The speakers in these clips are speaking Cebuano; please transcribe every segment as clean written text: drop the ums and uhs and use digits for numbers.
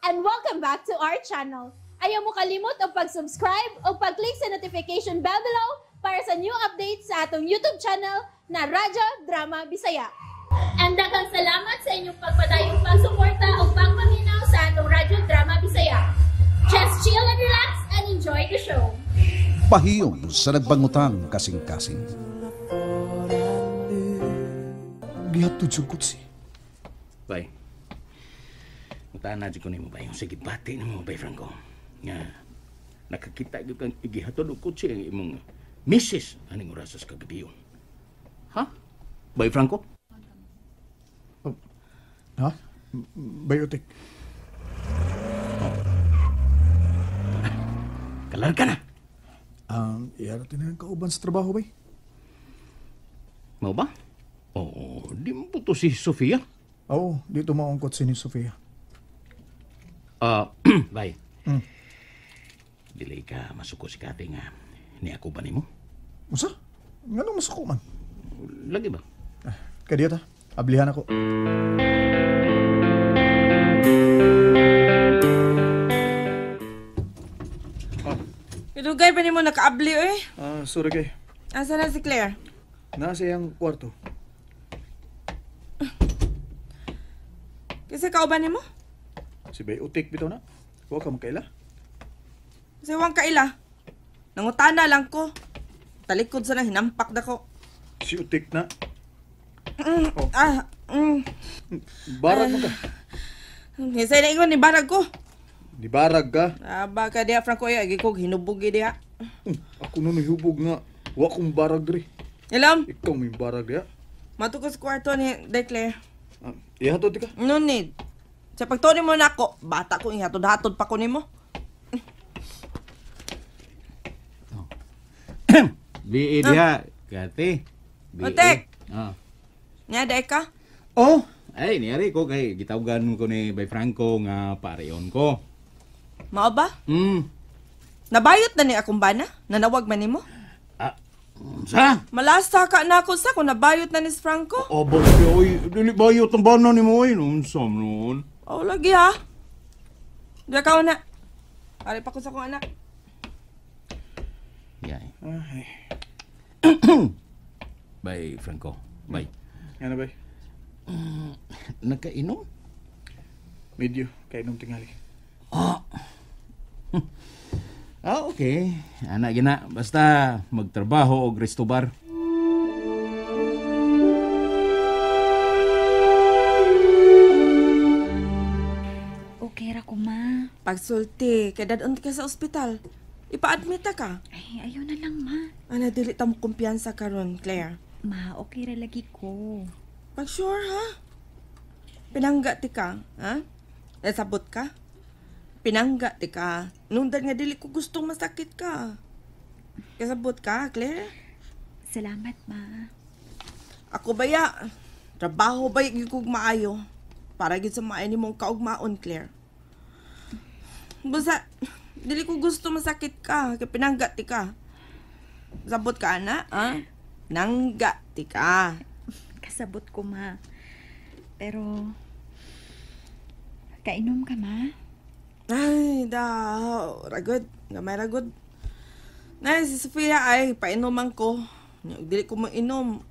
And welcome back to our channel. Ayaw mo kalimot og pag-subscribe o pag-click sa notification bell below para sa new updates sa atong YouTube channel na Radyo Drama Bisaya. And daghang salamat sa inyong pagpadayong pagsuporta o pagpaminaw sa atong Radyo Drama Bisaya. Just chill and relax and enjoy the show. Pahiyom sa nagbangutang kasing-kasing. Gihatod sa kutsi. Bay. Mutaan na ko nimo bay. Sige, bati nimo bay Franco. Nga nakakita gyud kang igihatod og kotse ang imong misis aning oras sa kagabi. Ha? Bay Franco? Oh. Ha? Bayotek. Oh. Kalar ka na. Iyara tinang kauban sa trabaho bay. Mao ba? Oo, di mo po to si Sofia? Oo, dito maungkot si ni Sofia. Bay. Dili ka masuko si Kate nga ni ako ba nimo? Usa? Ngano masuko man? Lagi ba? Kadiya ta. Ablihan ako. Kadugay pa nimo nakaabli oy. Sorry kay. Asa na si Claire? Nasa iyang kwarto. Kasi kauban nimo? Si Bay Utik bitaw na. Wa ka makaila. Kasi wang kaila. Nangutana lang ko. Talikod sa nang hinampak dako. Si Utik na. Oh. Barag mo ka. Kasi na ingon ni barag ko. Ni barag ka? Aba ka diha Franco ay agi kog hinubog diha. Ako na nahubog nga. Wa kong barag diri. Ilam? Ikaw may barag diha. Mato ko sa kwarto ni Declare. Ihatod ka? No need. Sa pagtuon mo na ako, bata ko ihatod-hatod pa ko nimo. Oh. BA diha, Kate. Otek. Ah. Nya dai ka? Oh, ay niari ko kay gitawgan ko ni Bay Franco nga pareon ko. Mao ba? Nabayot na ni akong bana? Nanawag man nimo? Sa? Malasa ka na ako sa kung nabayot na ni Franco. Oh, bakit oy, dili bayot ang bana nimo oy, unsa man? Oh, lagi ha. Diya ka na. Ari pa ko sa akong anak. Yay. Ay. Bay Franco, bay. Ano bay? Nakainom? Medyo, kainom tingali. Okay. Ana gina, basta magtrabaho og resto bar. Okay ra ko, ma. Pagsulti, kay dadon ka sa ospital. Ipa-admit ka. Ay, ayaw na lang, ma. Ana, dili ta mo kumpiyansa karon, Claire. Ma, okay ra lagi ko. Pag sure, ha? Pinangga ti ka, ha? Nasabot ka? Pinangga ti ka. Nundan nga dili ko gustong masakit ka. Kasabot ka, Claire? Salamat, ma. Ako baya, trabaho ba yung kog maayo? Para gyud sa maayo nimong kaugmaon, Claire. Basta, dili ko gusto masakit ka. Kaya pinangga ti ka. Sabot ka, ana, ha? Nangga ti ka. Kasabot ko, ma. Pero, kainom ka, ma? Ay, daw. Ragod. Gamay ragod. Nay, si Sofia ay, painuman ko. Dili ko mainom.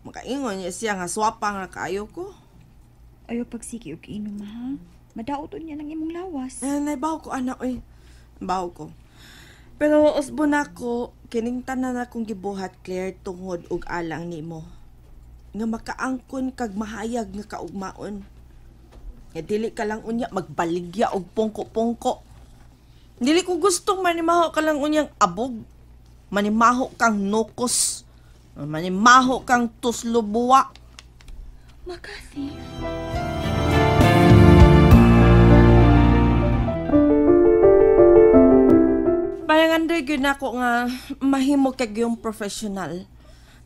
Makaingon niya siya nga swapang na kaayo ko. Ayaw pagsiki og inom, ha? Madaot niya ng imong lawas. Ay, naibaw ko, anak. Uy, baw ko. Pero usbo na ko, kining tanan akong gibuhat, Claire, tungod og alang nimo. Nga makaangkon kag mahayag nga kaugmaon. Nga dili ka lang unya magbaligya og pungko-pungko. Dili ko gustong manimaho ka lang unyang abog. Manimaho kang nukos. Manimaho kang tuslubuwa. Makasi. Parang andoy gyud nako nga mahimo kag yung professional.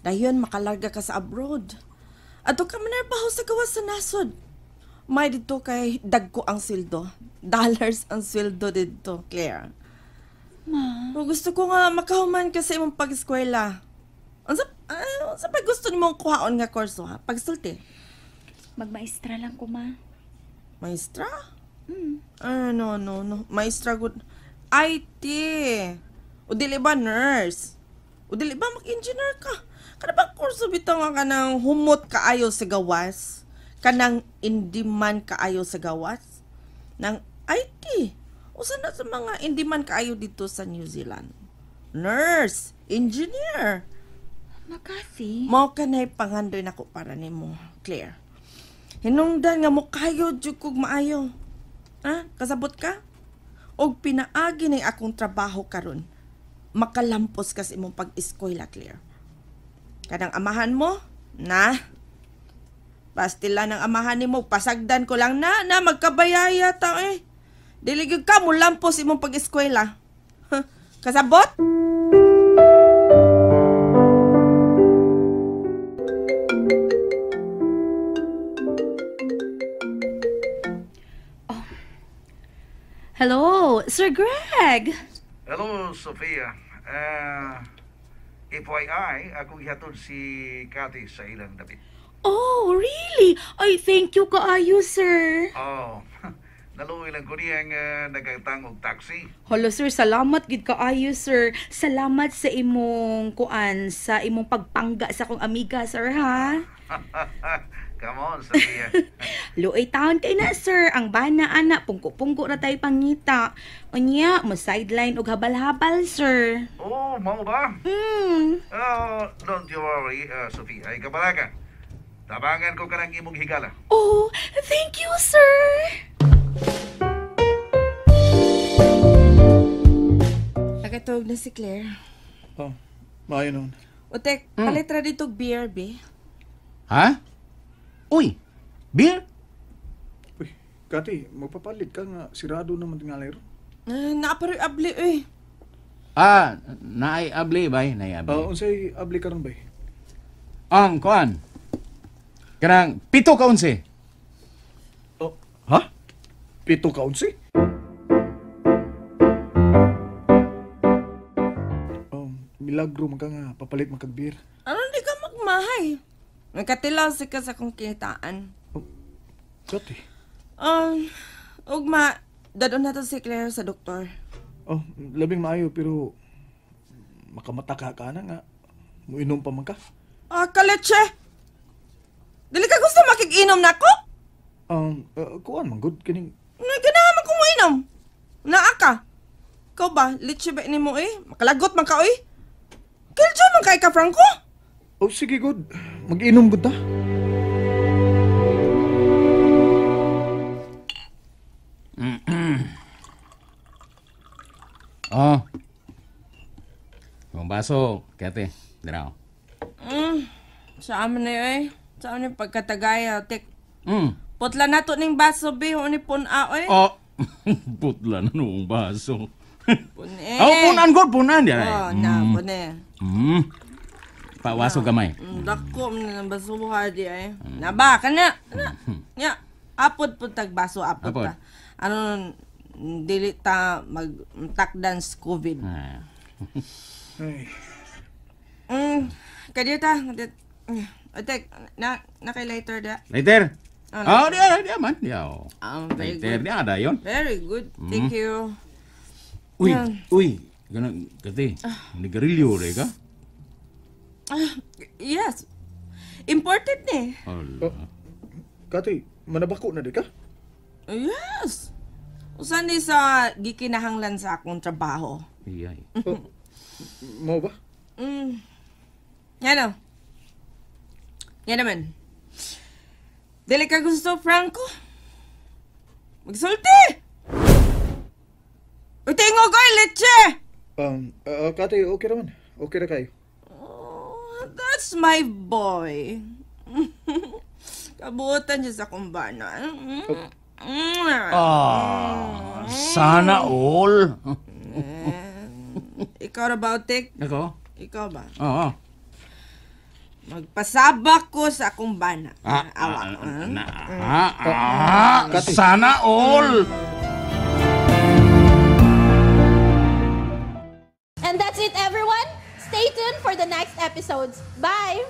Dayon makalarga ka sa abroad. Adto ka manarbaho sa gawas sa nasod. May dito kay dagko ang sweldo. Dollars ang sweldo dito, Claire. Ma. O, gusto ko nga makahuman ka sa imong pag-eskwela. Unsa pa gusto nimong kuhaon nga kurso ha? Pagsulti. Magmaestra lang ko, ma. Maestra? Ah, no, no, no. Maestra gud. IT. O dili ba nurse? O dili ba mag-engineer ka? Kada ba kurso bitaw nga kanang humot kaayo sa gawas? Kanang in-demand kaayo sa gawas? Nang IT. Usa na sa mga in-demand kaayo dito sa New Zealand. Nurse, engineer. Makasi. Mao kanay pangandoy nako para nimo, Claire. Hinungdan nga mo kayo jud kog maayo. Ha? Kasabot ka? Og pinaagi ning akong trabaho karon. Makalampos ka sa imong pag-eskwela, Claire. Kanang amahan mo? Na. Pastila ng amahan nimo, pasagdan ko lang na, na magkabayaya ta eh. Dili gyud ka mo lampos imong pag-eskwela. Huh? Kasabot? Hello, Sir Greg. Hello, Sophia. FYI, akong ihatod si Cathy sa ilang dapit. Oh, really? Ay, thank you kaayo, sir. Oh, naluoy lang ko niyang nagagtang og taxi. Hello sir, salamat gid kaayo sir. Salamat sa imong kuan, sa imong pagpangga sa akong amiga sir ha. Come on, Sophia. Luoy taon kay na sir, ang bana ana pungko-pungko ra tay pangita. Unya, mo sideline og habal-habal sir. Oh, mao ba? Mm. Oh, don't you worry, Sophia. Ay, kabalaga. Tabangan ko kanang imong higala. Oh, thank you sir. Nakatawag na si Claire. Oh, maayo noon. Otek, palit ra dito og beer, be. Ha? Uy, beer? Uy, Kati, magpapalit ka nga sirado naman tingali ron. Naaparoy abli eh. Ah, naay abli bay, naay abli. Ah, unsay abli karon bay? Ang kuan. Kanang 7 ka 11. Oh, ha? 7 ka 11? Oh, milagro man ka nga papalit man kag beer. Ano di ka magmahay? Nagkatilaw si ka sa akong kitaan. Oh, Kati. Ugma, dadon na to si Claire sa doktor. Oh, labing maayo pero makamata ka ka na nga. Muinom pa man ka. Ah, kaletche! Dili ka gusto makikinom na ako? Kuan man good kining. Ganahan man ko muinom. Naa ka. Ikaw ba, litche ba nimo eh? Makalagot man ka oy. Kiljo man kay ka, Franco? Oh, sige good. Mag-inom gud ta. Oh. Yung baso, Kate. Dira. Sa amin na yun eh. Sa amin yung pagkatagaya. Tek, Mm. putla na to ning baso, be. Huwag ni puna, oy. Oh. Putla na noong baso. Pune. Oh, punan good, punan diyan. Oh, na, pune. Pawaso gamay. Dako man ng basuha di ay. Naba ka na. Na. Nya, apod pud tag baso apod Apod. ta. Ano dili ta mag takdan sa COVID. Ah. Ay, Kadiyo ta. Otek, na kay lighter da. Later. Oh, Oh, diya, diya man. Diya. oh. Very Later, good. diya ada yon. Very good. Thank you. Uy, uy. Ganun, Kate. Nigarilyo re ka? Yes. Imported ni. Ala. Kati, manabako na di ka? Yes. Usan ni sa gikinahanglan sa akong trabaho. Iyay. Oh, mao ba? Yan o. Yan naman. Dili ka gusto, Franco? Magsulti! Uy, tingog oy, leche! Kati, okay raman. Okay ra kayo. Oh, that's my boy. Kabuotan siya sa kumbana. Ah, sana all. Ikaw ra ba, Otek? Ako? Ikaw ba? Oo. Magpasabak ko sa akong bana. Ah, Awa. Sana all. And that's it, everyone. Stay tuned for the next episodes. Bye!